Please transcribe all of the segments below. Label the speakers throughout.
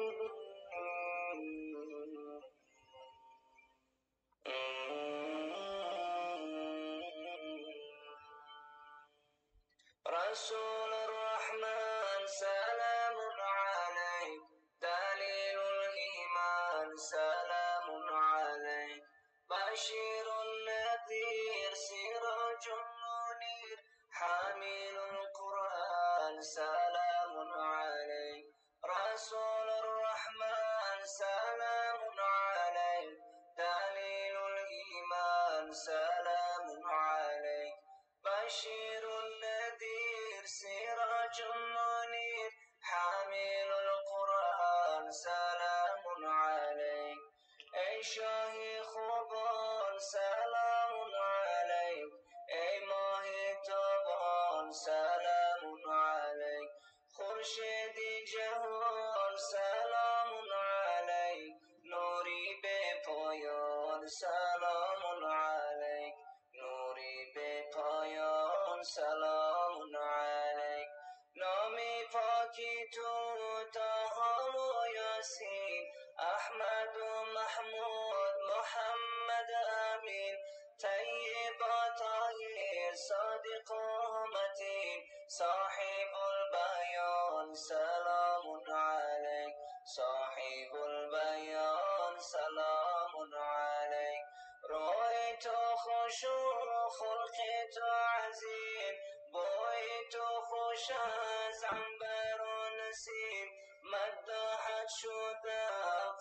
Speaker 1: رسول الرحمن سلام عليك، دليل الإيمان سلام عليك، بشير نذير سراج منير، حامل القرآن سلام عليك. رسول الرحمن سلام عليك، دليل الإيمان سلام عليك، بشير نذير سراج منير، حامل القرآن سلام عليك. ای شاه خوبان سلام علیک، ای ماه تابان سلام علیک، خورشید جهان سلام علیک، نوری بی پایان سلام علیک، نوری بی پایان سلام علیک. نامی پاکی تو طه و یاسین، احمد و محمود محمد امین، طیب طاهر صادق و متین، صاحب البیان سلام علیک، صاحب البیان سلام علیک. روی تو خوش و خلق تو عظیم، بوی تو خوش از عنبر و نسیم، مداحت شده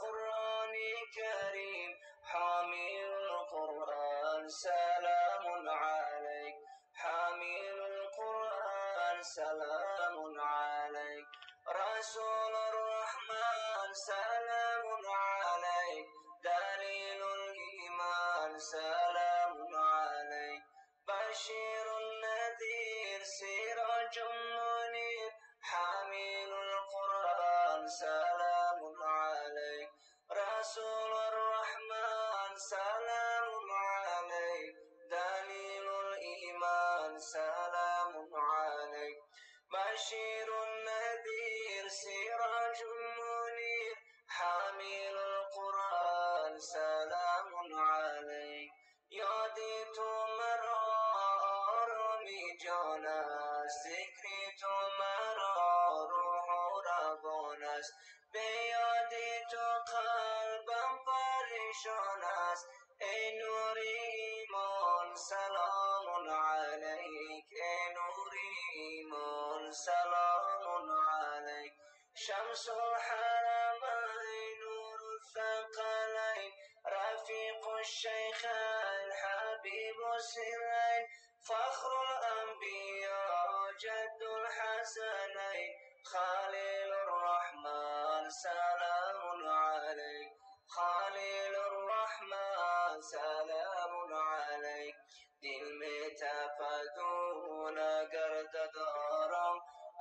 Speaker 1: قرآن کریم، حامل القرآن سلام علیک، حامل القرآن سلام علیک. رسول الرحمن سلام علیک، دلیل الایمان سلام علیک، بشیر نذیر سراج منیر، حامل القرآن سلام علیک. رسول الرحمن سلام علیک، دلیل الایمان سلام علیک، بشیر نذیر سراج منیر، حامل القرآن سلام علیک. یاد تو مرا آرامی جان است، ذکر تو مرا روح و روان است، به یاد تو قلبم پریشان است، ای نور ایمان سلام علیک، ای نور ایمان سلام علیک. شمس الحرمین نور الثقلین، رفیق الشیخین حبیب السرین، فخر الانبیاء جد الحسنین، خلیل الرحمن سلام علیک، خلیل الرحمن سلام علیک. دل می تپد و نگردد آرام،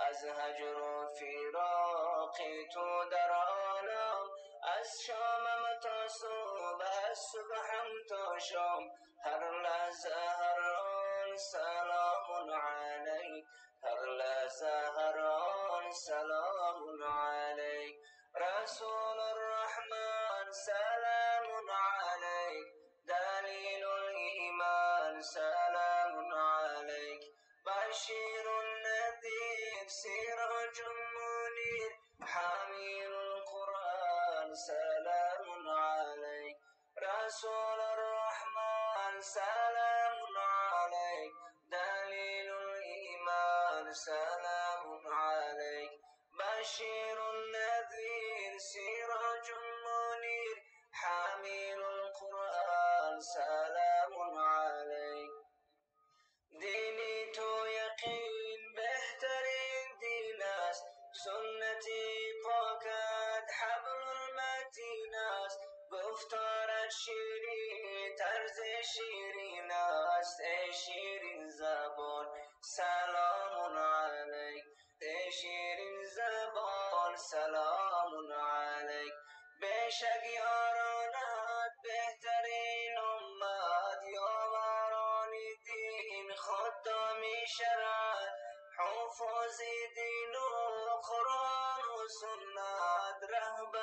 Speaker 1: از هجر و فراق تو در عالم، از شامم تا صبح از صبحم تا شام، هر لحظه هر آن سلام علیک، هر لحظه هر آن سلام علیک. رسول الرحمن سلام علیک، دلیل الایمان سلام علیک، بشیر نذیر سراج منیر، حامل القرآن سلام علیک. رسول الرحمن سلام علیک، دلیل الایمان سلام علیک، بشیر نذیر سراج منیر، حامل القرآن سلام علیک. دینی تو یقین بهترین دین است، سنتی پاکت حبل المتین است، گفتارت شیرین طرز شیرین است، ای شیرین زبان سلام علیک، ای شیرین زبان سلام علیک. بی‌شک یارانت بهترین امت، یاوران دین خدام شرعت، حفاظ دین و قرآن و سنت، رهبر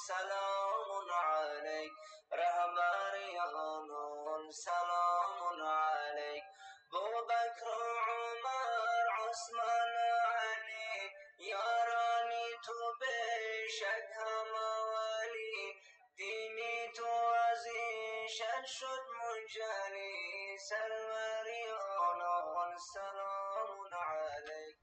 Speaker 1: سلام عليك رهبر آنان سلام عليك ابوبکر عمر عثمان علی یارانی تو بشک همه ولی دینی تو از ایشان شد منجلی سروری آنان سلام علیک.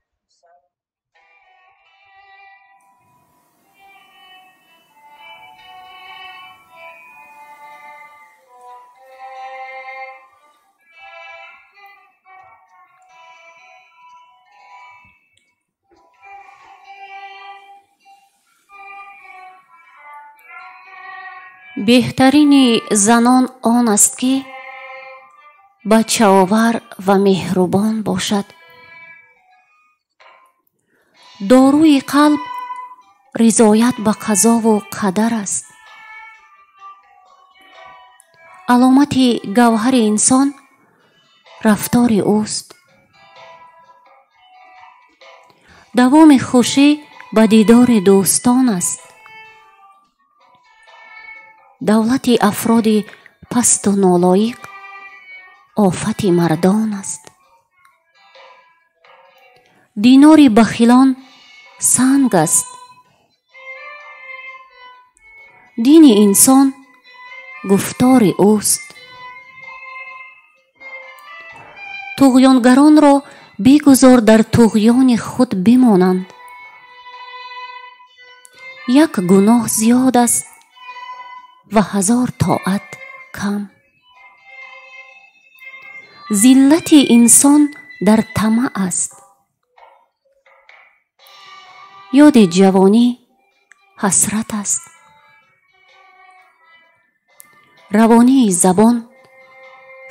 Speaker 2: Беҳтарини занон он аст, ки бачаовар ва меҳрубон бошад. Доруи қалб ризоят ба қазову қадар аст. Аломати гавҳари инсон рафтори ӯст. Давоми хушӣ ба дидори дӯстон аст. Давлати афроди пасту нолоиқ офати мардон аст. Динори бахилон санг аст. Дини инсон гуфтори ӯст. Туғёнгаронро бигузор дар туғёни худ бимонанд. Як гуноҳ зиёд аст ва ҳазор тоат кам. Зиллати инсон дар тамаъ аст. Ёди ҷавонӣ ҳасрат аст. Равонии забон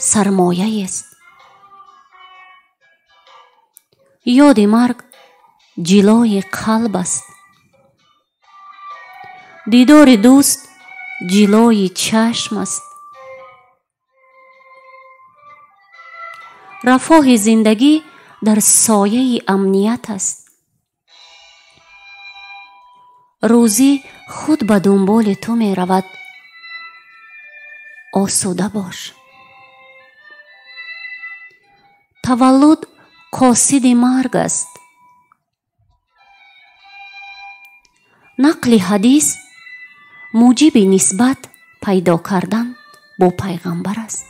Speaker 2: сармояест. Ёди марг ҷилои қалб аст. Дидори дӯст ҷилои чашм аст. Рафоҳи зиндагӣ дар сояи амният аст. Рӯзӣ худ ба дунболи ту меравад. Осуда бош. Таваллуд қосиди марг аст. Нақли ҳадис муҷиби нисбат пайдо кардан бо пайғамбар аст.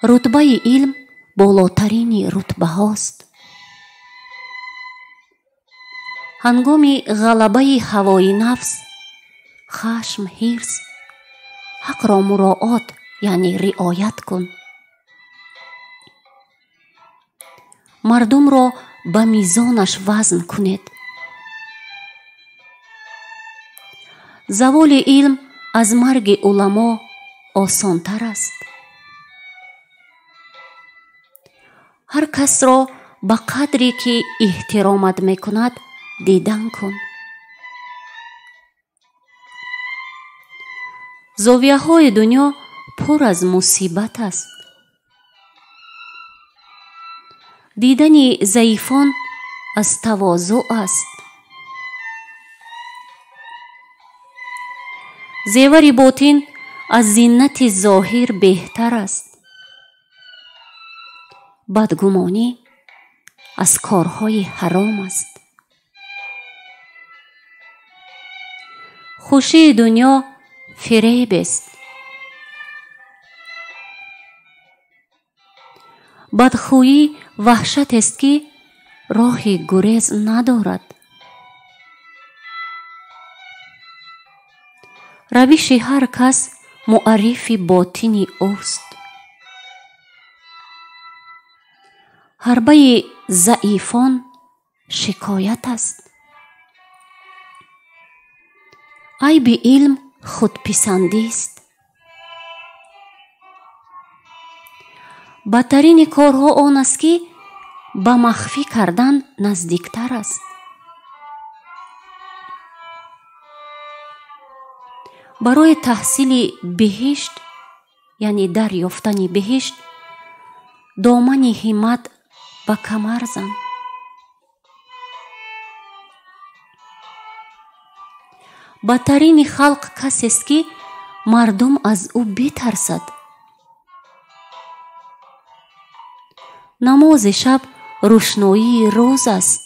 Speaker 2: Рутбаи илм болотарини рутбаҳост. Ҳангоми ғалабаи ҳавои нафс, хашм, ҳирс, ҳақро муроот, яъне риоят кун. Мардумро ба мизонаш вазн кунед. Заволи илм аз марги уламо осонтар аст. Ҳар касро ба қадре ки эҳтиромат мекунад дидан кун. Зовияҳои дунё пур аз мусибат аст. Дидани заифон аз тавозӯъ аст. Зевари ботин аз зиннати зоҳир беҳтар аст. Бадгумонӣ аз корҳои ҳаром аст. Хушии дунё фиребест. Бадхӯӣ ваҳшатест, ки роҳи гурез надорад. Равиши ҳар кас муаррифи ботини ӯст. Ҳарбаи заифон шикоят аст. Айби илм худписандист. Бадтарини корҳо он аст, ки ба махфӣ кардан наздиктар аст. Барои таҳсили биҳишт, яъне дарёфтани биҳишт, домани ҳиммат ба камар зан. Бадтарини халқ касест, ки мардум аз ӯ битарсад. Намози шаб рӯшноии рӯз аст.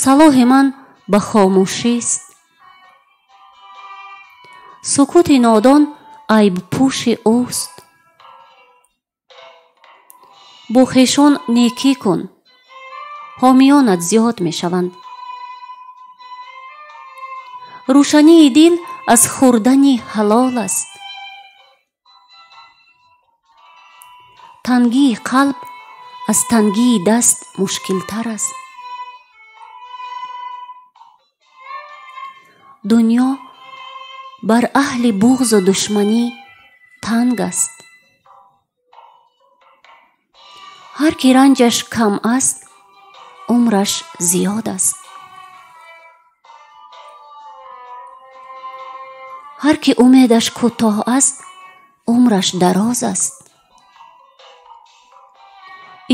Speaker 2: Салоҳи ман ба хомӯшист. Сукути нодон айбпӯши ӯст. Бо хешон некӣ кун, ҳомиёнат зиёд мешаванд. Рӯшании дил аз хӯрдани ҳалол аст. Тангии қалб аз тангии даст мушкилтар аст. Дунё бар аҳли буғзу душманӣ танг аст. Ҳар ки ранҷаш кам аст, умраш зиёд аст. Ҳар ки умедаш кӯтоҳ аст, умраш дароз аст.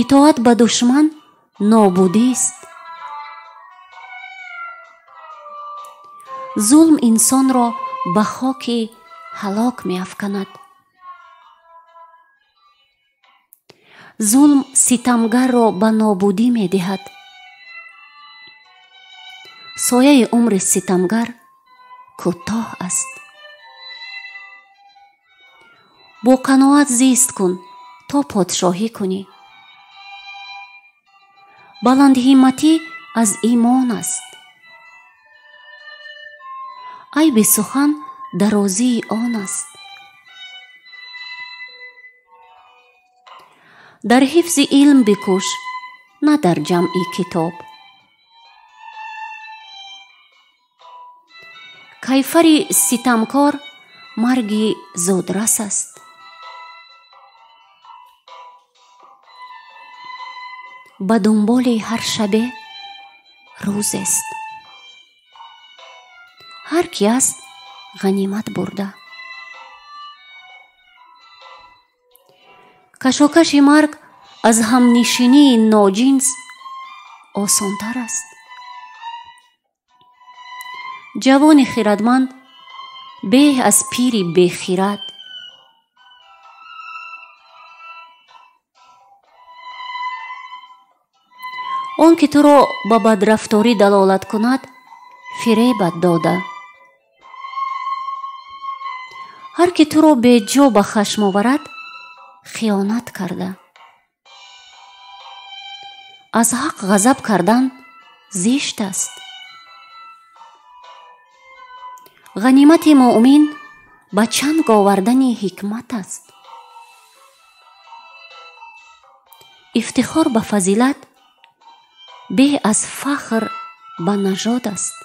Speaker 2: Итоат ба душман нобудист. Зулм инсонро ба хоки ҳалок меафканад. Зулм ситамгарро ба нобудӣ медиҳад. Сояи умри ситамгар кӯтоҳ аст. Бо қаноат зист кун, то подшоҳӣ кунӣ. Баландҳимматӣ аз имон аст. Айби сухан дарозии он аст. Дар ҳифзи илм бикӯш, на дар ҷамъи китоб. Кайфари ситамкор марги зудрас аст. Ба дунболи ҳар шабе рӯзест. Ҳар ки аст ғанимат бурда. Кашокаши марг аз ҳамнишинии ноҷинс осонтар аст. Ҷавони хирадманд беҳ аз пири бехирад. Он ки туро ба бадрафторӣ далолат кунад, фиребат дода. Ҳар ки туро беҷо ба хашм оварад, хиёнат карда. Аз ҳақ ғазаб кардан зишт аст. Ғанимати муъмин ба чанг овардани ҳикмат аст. Ифтихор ба фазилат беҳ аз фахр ба нажод аст.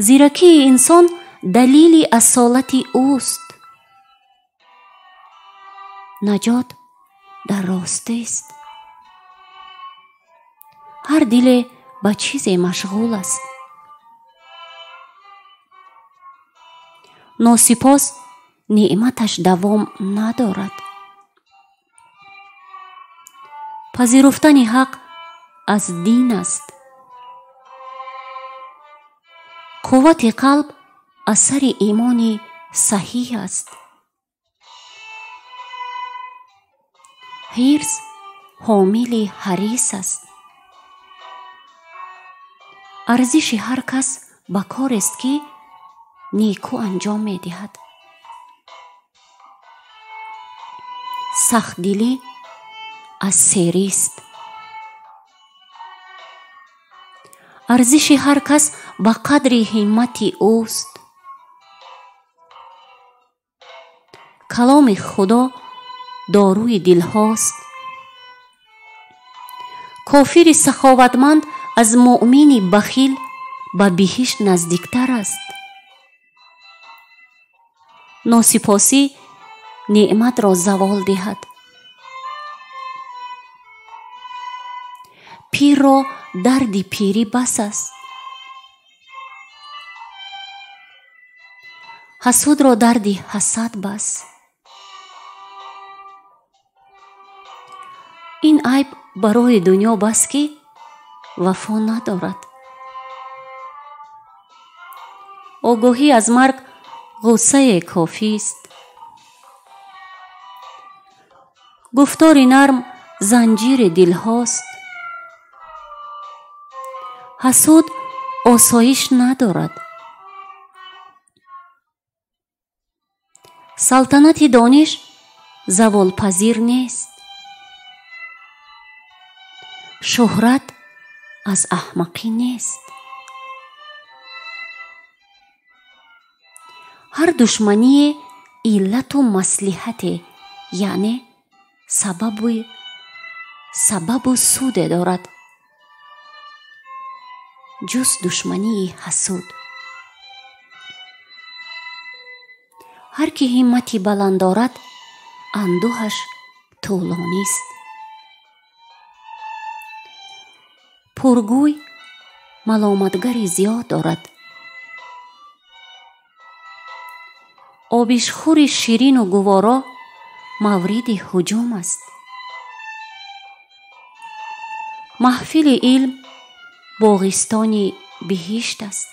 Speaker 2: Зиракии инсон далили асолати ӯст. Наҷот дар ростист. Ҳар диле ба чизе машғул аст. Носипос неъматаш давом надорад. Пазируфтани ҳақ аз дин аст. Қуввати қалб асари имони саҳиҳ аст. Ҳирс ҳомили ҳарис аст. Арзиши ҳар кас ба корест, ки некӯ анҷом медиҳад. Сахтдилӣ аз серист. Арзиши ҳар кас ба қадри ҳиммати ӯст. Каломи Худо доруи дилҳост. Кофири саховатманд аз муъмини бахил ба биҳишт наздиктар аст. Носипосӣ неъматро завол диҳад. Пирро дарди пирӣ бас аст. Ҳасудро дарди ҳасад бас. Ин айб барои дунё бас, ки вафо надорад. Огоҳӣ аз марг ғуссае кофист. Гуфтори нарм занҷири дилҳост. Ҳасуд осоиш надорад. Салтанати дониш заволпазир нест. Шӯҳрат аз аҳмақӣ нест. Ҳар душмание иллату маслиҳате, яъне сабабу суде дорад, ҷуз душмании ҳасуд. Ҳар ки ҳиммати баланд дорад, андӯҳаш тӯлонист. Пургӯй маломатгари зиёд дорад. Обишхӯри ширину гуворо мавриди ҳуҷум аст. Маҳфили илм боғистони биҳишт аст.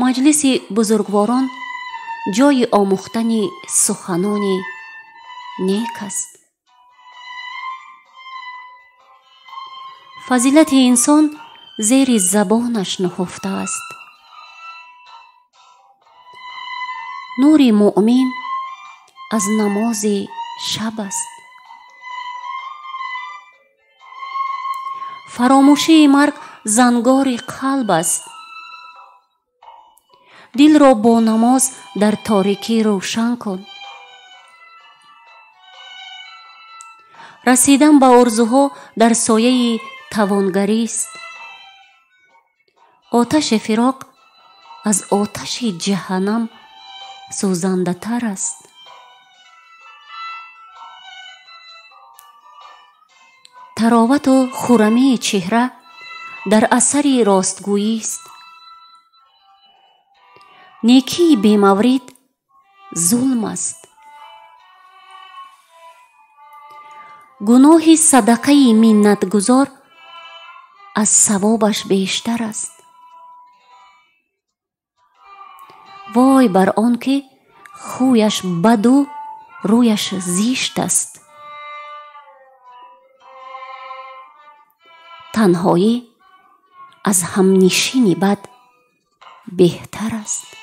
Speaker 2: Маҷлиси бузургворон ҷойи омӯхтани суханони нек аст. Фазилати инсон зери забонаш нуҳуфта аст. Нури муъмин аз намози шаб аст. Фаромӯшии марг зангори қалб аст. Дилро бо намоз дар торикӣ рӯшан кун. Расидан ба орзуҳо дар сояи тавонгарист. Оташи фироқ аз оташи ҷаҳаннам сӯзандатар аст. Таровату хуррамии чеҳра дар асари ростгӯист. Некии бемаврид зулм аст. Гуноҳи садақаи миннатгузор аз савобаш бештар аст. Вой бар он ки хӯяш баду рӯяш зишт аст. Танҳоӣ аз ҳамнишини бад беҳтар аст.